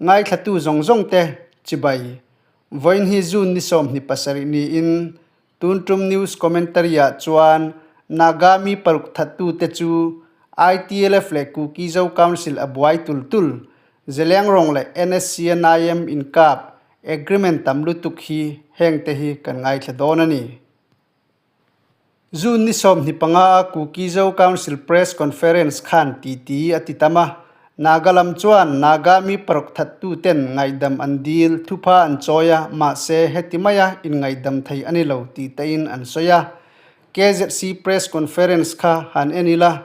Ngaithlatu zawng zawng te chibai. Vawiin hi June ni 27 niin tun tum news commentary ah chuan Naga mi paruk thattu te chu ITLF leh Kuki Zo Council a buai tul tul. Zelengrong leh NSCNIM inkap agreement tam lutuk hi heng te hi kan ngaithla dawn a ni. June ni 25 a Kuki Zo Council Press Conference khan titi a ti tam a, Naga lam chuan Naga mi paruk thattu ten ngaihdam an dil, thupha an chawi a, mahse heti maia inngaihdam thei a ni lo tih tein an sawi a. KZC Press Conference kha han en ila.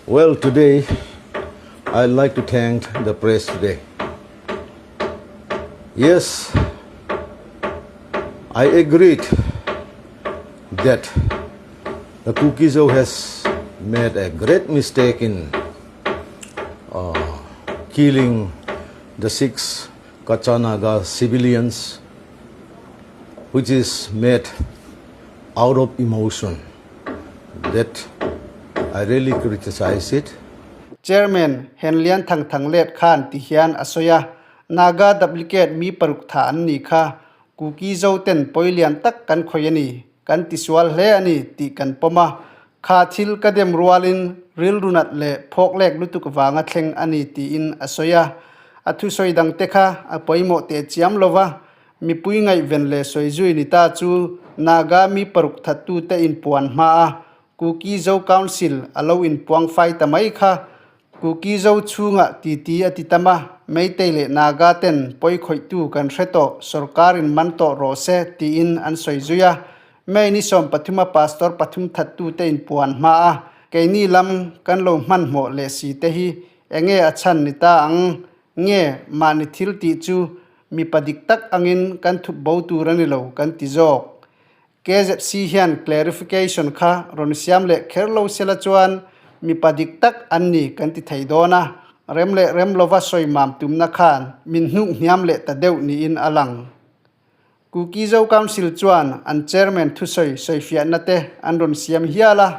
Well today I'd like to thank the press today. Yes, I agreed that the Kuki-Zo has made a great mistake in uh, killing the six Kachanaga civilians, which is made out of emotion. That I really criticize it. Chairman Henlian Thang Thang let khan ti hian a sawi a, Naga duplicate mi paruk tha an nih kha, Kuki Zo ten pawi lian tak kan khawih a ni, kan tisual hle a ni tih kan pawm a, kha thil ka dem rualin rilru nat leh phawk lek lutuk vanga thleng a ni tiin a sawi a. A thusawi dangte kha a pawimawh teh chiam lova, Mipui ngaihven leh sawi zui ni ta chu Naga mi paruk thattute inpuan hma a, Kuki Zo Council a lo inpuang fai ta mai kha. Kuki Zo chhungah titi a ti tam a, Meitei leh Naga ten pawi khawihtu kan hre tawh, sorkarin man tawh rawh se tiin an sawi zui a. May ni 13 a pastor pathum thattute inpuan hma a, keini lam kan lo hmanhmawh leh si te hi enge a chhan ni ta ang nge mahni thil tih chu Mipa dik tak angin kan thup bo tur a ni lo kan ti zawk. KZC hian clarification kha rawn siam leh kher lo sela chuan mipa dik tak an ni kan ti thei dawn a, rem leh rem lova sawi mam tumna khan min hnuk hniam leh ta deuh niin a lang. Kuki Zo Council chuan an chairman thusawi sawifiahna te an rawn siam hial a,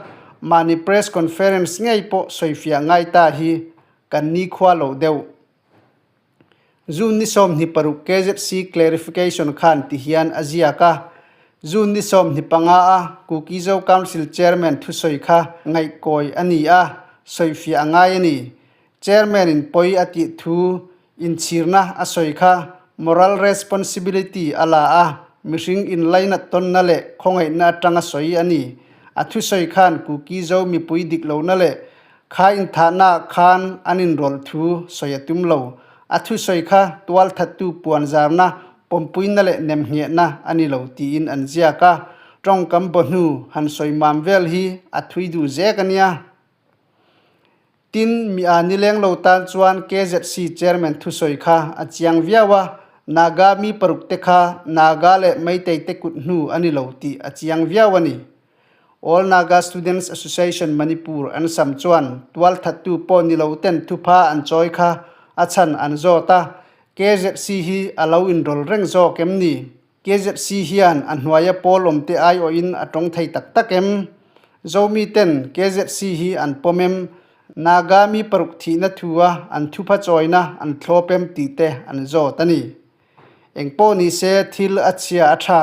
mahni press conference ngei pawh sawifiah ngai ta hi kan nikhua lo deuh. June ni 26 KZC clarification khan ti hian a ziak a, June ni 25 a Kuki Zo Council Chairman thusawi kha ngaihkawi a ni a, sawifiah a ngai a ni. Chairman in pawi a tih thu inchhirna a sawi kha moral responsibility a la a, mihring inlainat tawnna leh khawngaihna atanga sawi a ni. A thusawi khan Kuki Zo mipui dik lohna leh Kha inthahnaah khan an inrawlh thu sawi a tum lo. A thusawi kha tualthattu puanzarna, pawmpuina leh nemnghetna a ni lo tiin an ziak a. Tawngkam bawhnu han sawi mam vel hi a thui duh zek a nia. Tin, mi a nileng lo tan chuan KZC chairman thusawi kha a chiang viau a, Naga mi paruk te kha Naga leh Meitei te kut hnu a ni lo tih a chiang viau a ni. All Naga Students Association Manipur an sam chuan tualthattu pawh ni lo ten thupha an chawi kha a chhan an zawt a, KZC hi a lo inrawl reng zawk em ni? KZC hian a hnuaia pawl awmte aiawhin a tawng thei tak tak em? Zomi ten KZC hi an pawm em? Naga mi paruk thihna thua an thupha chawina an thlawp em tih te an zawt a ni. Engpawh nise thil a chhia a tha.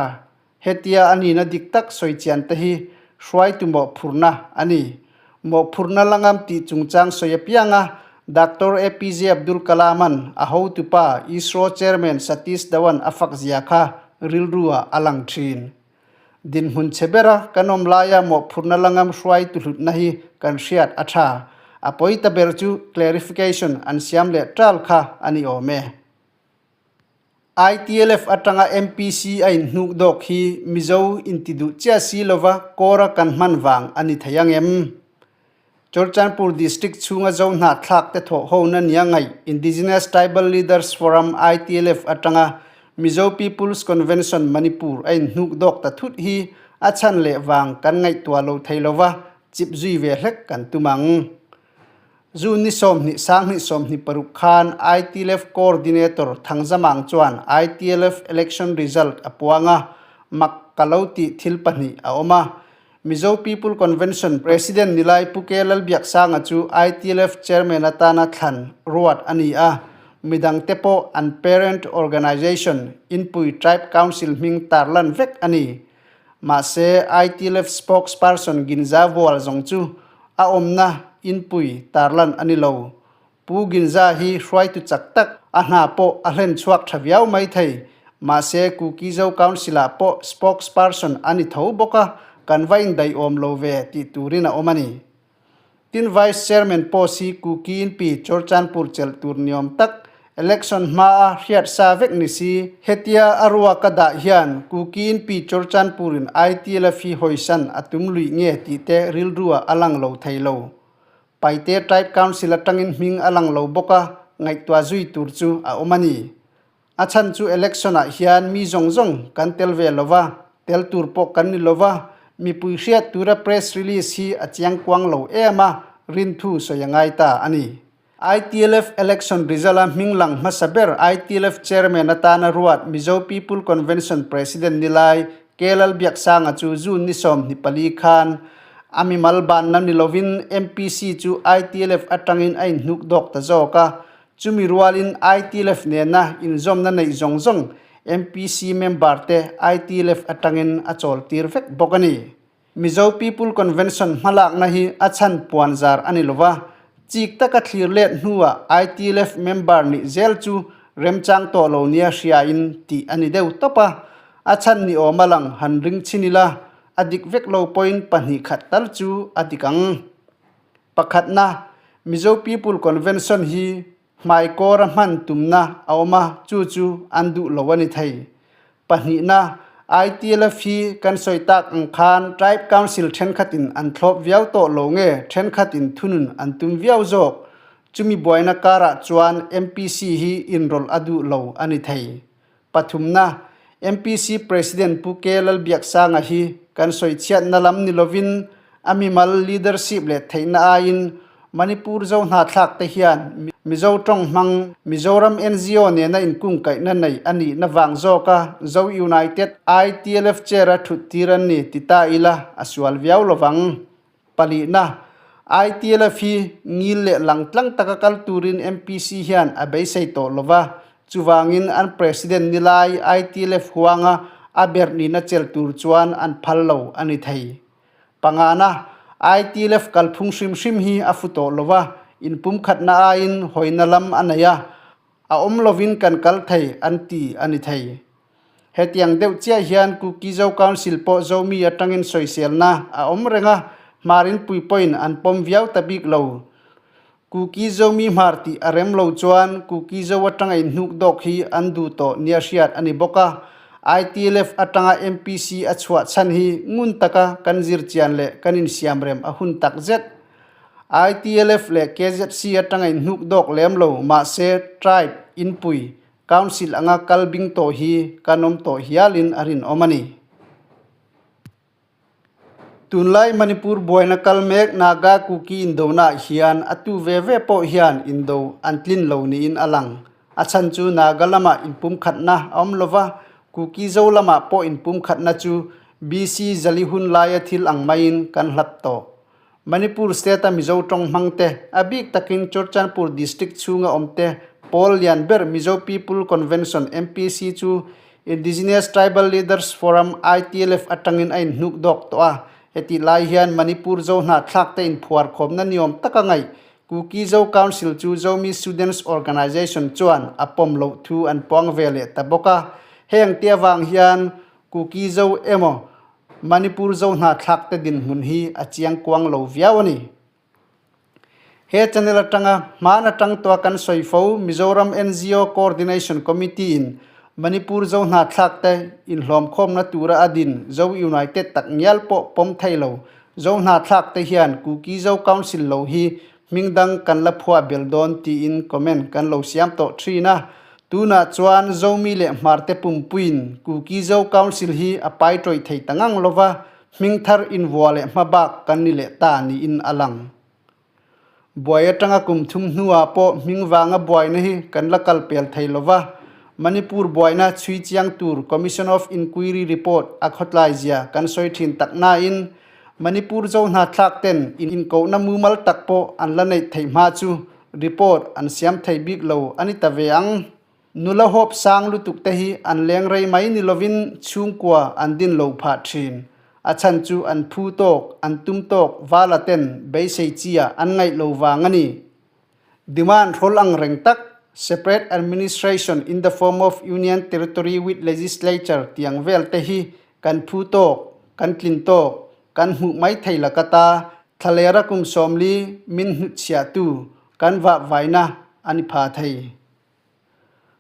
Hetia a nihna dik tak sawi chian te hi hruaitu mawhphurhna a ni. Mawhphurhna la ngam tih chungchang sawi apianga Doctor APJ Abdul Kalam-a'n a hotupa ISRO Chairman Satish Dhawan a fak zia kha rilru-ah a lang thin. Dinhmun chhe bera kan awm laia mawhphurhna la ngam hruaitu hlutna hi kan hriat a tha. A pawi ta ber chu clarification an siam leh tal kha a ni awm e. ITLF atanga MPC a inhnuk dawk hi Mizo inti duh chiah si lova kawra kan hman vang a ni thei ang em? Churachandpur District chhunga Zo hnahthlak te thawh hona nia ngaih Indigenous Tribal Leaders Forum, ITLF, atanga Mizo People's Convention Manipur a inhnuk dawk ta thut hi a chhan leh vang kan ngaihtuah lo thei lova chip zui ve hlek kan tum ang. June ni 20 26 khan ITLF Coordinator Thangzamang chuan ITLF election result a puang a, mak ka lo tih thil pahnih a awm a. Mizo People Convention President Nilai Pu K Lalbiaksanga chu ITLF Chairman atana thlan ruat a ni a. Midangte pawh an parent organisation Inpui Tribe Council hming tarlan vek a ni. Mahse, ITLF spokesperson Ginza Vual zawng chu a awmna Inpui tarlan a ni lo. Pu Ginza hi hruaitu chak tak a hna pawh a hlen chhuak tha viau mai thei. Mahse, Kuki-Zo Council-ah pawh spokesperson a ni tho bawk a, kan va indaihawm lo ve tih turin a awm a ni. Tin Vice Chairman post hi Kuki Inpi Churchanpur chelh tur niawm tak election hmaa hriat sa vek ni si. Hetia a ruak a dah hian Kuki Inpi Churchanpur in ITLF hi hawisan a tum luih nge tih te rilru ah a lang lo thei lo. Paite Tribe Council atangin hming a lang lo bawk a, ngaihtuah zui tur chu a awm a ni. A chhan chu election ah hian mi zawng zawng kan tel ve lo va, tel tur pawh kan ni lo va, mipui hriat tura press release hi a chiang kuang lo em a, rinthu sawi a ngai ta a ni. ITLF election result a hming lang hmasa ber ITLF chairman atana ruat Mizo People Convention President ni lai K Lalbiaksanga chu June ni 24 khan a mimal banna ni lovin MPC chu ITLF atangin a inhnuk dawk ta zawk a, Chumi rualin ITLF nena inzawmna neih zawng zawng MPC member te ITLF atangin a chawl tir vek bawk a ni. Mizo People Convention hmalakna hi a chhan puan zar a ni lova, chik taka thlir let hnuah ITLF member nih zel chu remchang tawh lo nia hriain tih a ni deuh tawp a, a chhan ni awm a lang han ring chhin ila, a dik vek lo pawhin 2 khat tal chu a dik ang. Pakhatna, Mizo People Convention hi hmaikawra hman tumna a awm a, chu chu an duh lo a ni thei. Pahnihna, ITLF hi kan sawi tak ang khan Tribe Council thenkhatin an thlawp viau tawh lo nge thenkhatin thunun an tum viau zawk? Chumi buaina karah chuan MPC hi inrawlh a duh lo a ni thei. Pathumna, MPC President Pu K Lalbiaksanga hi kan sawichhiatna lam ni lovin a mimal leadership leh theihna aiin Manipur Zo hnathlak te hian Mizo tawng hmang Mizoram NGO nena inkungkaihna nei a nihna vang zawka Zo United ITLF Chair a thut tir an ni ti ta ila a sual viau lovang. Palihna, ITLF hi ngil leh langtlang taka kal turin MPC hian a beisei tawh lo va, chuvangin an President ni lai ITLF huanga a ber nihna chelh tur chuan an phal lo a ni thei. Pangana, ITLF kalphung hrim hrim hi a fu tawh lo va, inpumkhatna aiin hawina lam a nei a, a awm lovin kan kal thei an ti a ni thei. Hetiang deuh chiah hian Kuki-Zo Council pawh Zomi atangin sawiselna a awm reng a, Hmarin pui pawhin an pawm viau ta bik lo. Kuki-Zomi Hmar tih a rem lo chuan Kuki-Zo atanga inhnuk dawk hi an duh tawh nia hriat a ni bawk a. ITLF atanga MPC a chhuah chhan hi ngun taka kan zir chian leh kan insiamrem a hun tak zet. ITLF leh KZC atanga inhnuk dawk lem lo mahse tribe inpui Council anga kal bing tawh hi kan awm tawh hialin a rinawm a ni. Tunlai Manipur buaina kal mek Naga Kuki indonaah hian a tu ve ve pawh hian indo an tlin lo niin a lang. A chhan chu Naga lamah inpumkhatna a awm lova, Kuki Zo lamah pawh inpumkhatna chu BC zali hun laia thil ang maiin kan hlat tawh. Manipur State-a Mizo tawng hmang te, a bik takin Churchandpur District chhunga awm te, pawl lian ber Mizo People Convention, MPC, chu Indigenous Tribal Leaders Forum, ITLF, atangin a inhnuk dawk tawh a. Hetih lai hian Manipur Zo hnahthlak te inphuar khawmna niawm taka ngaih Kuki Zo Council chu Zomi Students Organisation chuan a pawm loh thu an puang ve leh ta bawk a. Heng te avang hian Kuki Zo emaw Manipur Zo hnahthlak te dinhmun hi a chiang kuang lo viau a ni. He channel atanga hman atang tawha kan sawi fo Mizoram NGO Coordination Committee in Manipur Zo hnahthlak te inhlawmkhawmna tura a din Zo United tak ngial pawh pawm thei lo Zo hnahthlak te hian Kuki Zo Council lo hi Hming dang kan la phuah bel dawn tiin comment kan lo siam tawh thin a. Tunah chuan Zomi leh Hmarte pumpuiin Kuki Zo Council hi a pai tawih thei ta ngang lova, hming thar invuah leh hmabak kan ni leh ta niin a lang. Buai atanga kum thum hnuah pawh hming vanga buaina hi kan la kal pel thei lova, Manipur buaina chhui chiang tur Commission of Inquiry report a khawtlai zia kan sawi thin tak nain Manipur Zo hnahthlak ten inkohna mumal tak pawh an la neih theih hma chu Report an siam thei bik lo a ni ta ve ang. Nula hawp sang lutuk te hi an leng rei mai ni lovin chhungkua an din lo phah thin. A chhan chu an phu tawk, an tum tawk vala ten beisei chia an ngaih lo vang a ni. Demand hrawl ang reng tak, separate administration in the form of union territory with legislature tiang vel te hi kan phu tawk, kan tlin tawk, kan hmuh mai thei laka ta thlalera kum 40 min hnutchhiahtu kan vahvaina a ni pha thei.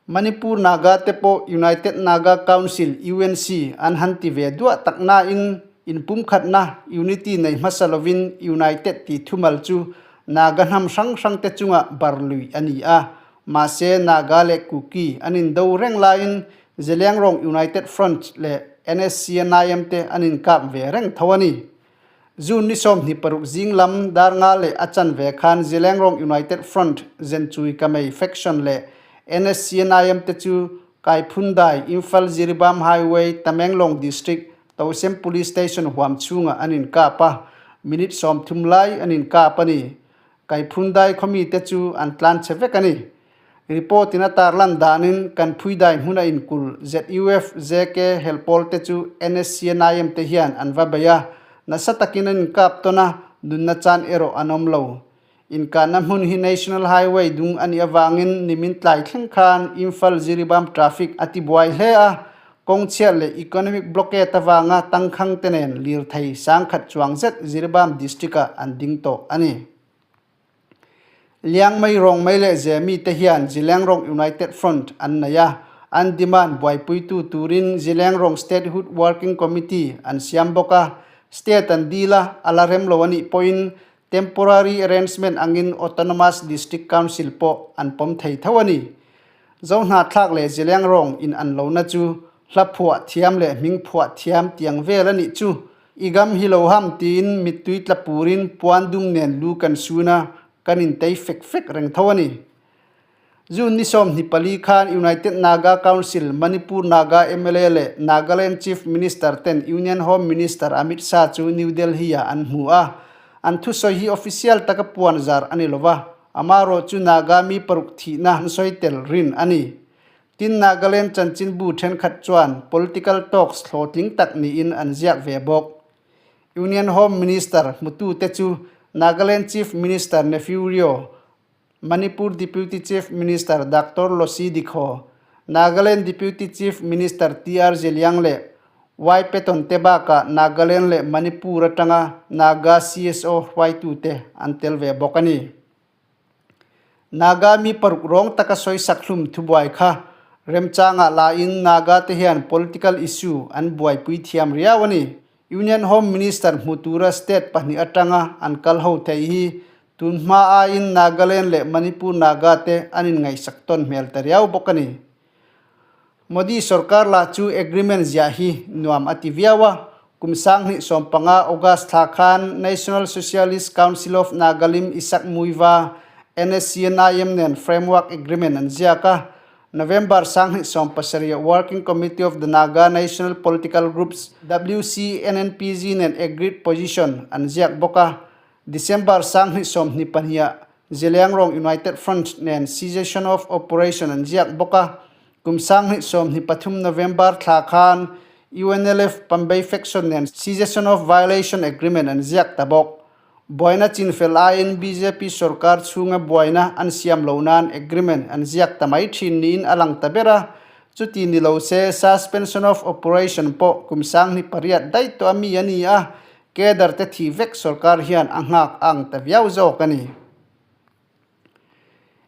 Manipur Naga te pawh United Naga Council, UNC, an han ti ve duah tak nain inpumkhatna, unity, nei hmasa lovin United tih thumal chu Naga hnam hrang hrang te chungah bar lui a ni a. Mahse, Naga leh Kuki an indo reng laiin Zeliangrong United Front leh NSCNIM te an inkap ve reng tho a ni. June ni 26 zing lam dar nga leh a chanve khan Zilengrong United Front Zenchui Kamei Faction leh NSCNIM te chu Kaiphundai, Imphal Jiribam Highway, Tamenglong District, Tousem Police Station huam chhungah an inkap a, minute 30 lai an inkap a ni. Kaiphundai khawmi te chu an tlan chhe vek a ni. Report in a tarlan danin kan phuidai hmuna inkul ZUF, JK, helpawl te chu NSCNIM te hian an va bei a, nasa takin an inkap tawn a, nunna chan erawh an awm lo. Inkahna hmun hi National Highway dung a nih avangin nimin tlai thleng khan Imphal Jiribam traffic a tibuai hle a, kawng chhiat leh economic blockade avanga tangkhang te nen lirthei sangkhat chuang zet Jiribam district-ah an ding tawh a ni. Liang mai rawng mai leh Zemi te hian Zilengrong United Front an nei a, an demand buaipuitu turin Zilengrong Statehood Working Committee an siam bawk a, state an dil a, a la rem lo a nih pawhin temporary arrangement angin Autonomous District Council pawh an pawm thei tho a ni. Zohnahthlak leh Zilengrong in an lohna chu hla phuah thiam leh hming phuah thiam tiang vel a nih chu. I gam hi lo ham tiin mittui tla purin puan dum nen lu kan sun a, kan intei fek fek reng tho a ni. June ni 24 khan United Naga Council, Manipur Naga mla leh Nagaland Chief Minister ten Union Home Minister Amit Shah chu New Delhi ah an hmu a. An thusawi hi official taka puan zar a ni lova, amarawh chu Naga mi paruk thihna an sawi tel rin a ni. Tin, Nagaland chanchinbu thenkhat chuan political talks hlawhtling tak niin an ziak ve bawk. Union Home Minister hmutute chu Nagaland Chief Minister Neiphiu Rio, Manipur Deputy Chief Minister Doctor Losii Dikho, Nagaland Deputy Chief Minister TR Zeliang leh Y Patton te bakah Nagaland leh Manipur atanga Naga CSO hruaitute an tel ve bawk a ni. Naga mi paruk rawng taka sawisak hlum thubuai kha remchangah lain Naga te hian political issue an buaipui thiam riau a ni. Union Home Minister hmu tura state pahnih atanga an kal ho theih hi tun hma aiin Nagaland leh Manipur Naga te an inngaihsak tawn hmel ta riau bawk a ni. Modi sorkar lah chu agreement ziah hi nuam a ti viau a, kum 2015 August thla khan National Socialist Council of Nagalim Isak Muiva, NSCNIM, nen framework agreement an ziak a. November 2017 Working Committee of the Naga National Political Groups, WCNNPG, nen agreed position an ziak bawk a. December 2022 Zeliangrong United Front nen cessation of operation an ziak bawk a, kum 2023 November thla khan UNLF Pambei faction nen cessation of violation agreement an ziak ta bawk. Buaina chinfel aiin bjp sorkar chhunga buaina an siam lo nan agreement an ziak ta mai thin niin a lang ta ber a, chuti ni lo se suspension of operation pawh kum 2008 daih tawh a mi a ni a, Cadre te thi vek sorkar hian a nghak ang ta viau zawk a ni.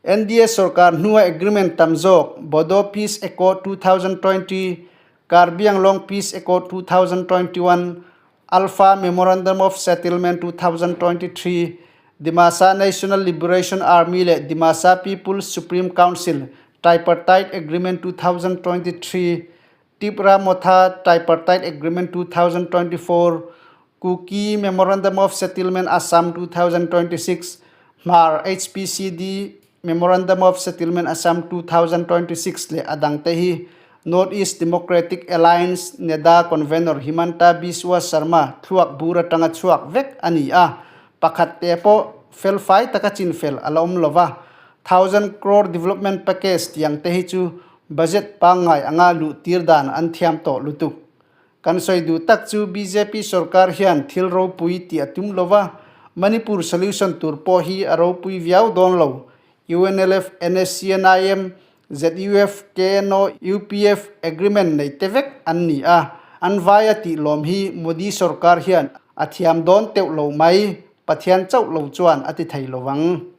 NDA sorkar hnua agreement tam zawk Bodo Peace Accord 2020, Karbi Anglong Peace Accord 2021, Alpha Memorandum of Settlement 2023, Dimasa National Liberation Army leh Dimasa People's Supreme Council Tripartite Agreement 2023, Tipra Motha Tripartite Agreement 2024, Kuki Memorandum of Settlement Assam 2026, Hmar HPCD Memorandum of Settlement Assam 2026 leh a dangte hi North East Democratic Alliance, NEDA, Convenor Himanta Biswa Sarma thluak bur atanga chhuak vek a ni a, pakhat te pawh fel fai taka chinfel a la awm lo va. Thousand crore development package tiang te hi chu budget pangngai anga luh tir dan an thiam tawh lutuk. Kan sawi duh tak chu bjp sorkar hian thil ropui tih a tum lova, Manipur solution tur pawh hi a ropui viau dawn lo. UNLF, NSCNIM, ZUF, KNO, UPF agreement nei te vek an ni a, an vai a tih lawm hi Modi sorkar hian a thiam dawn teuh lo mai, Pathian chauh lo chuan a ti thei lovang.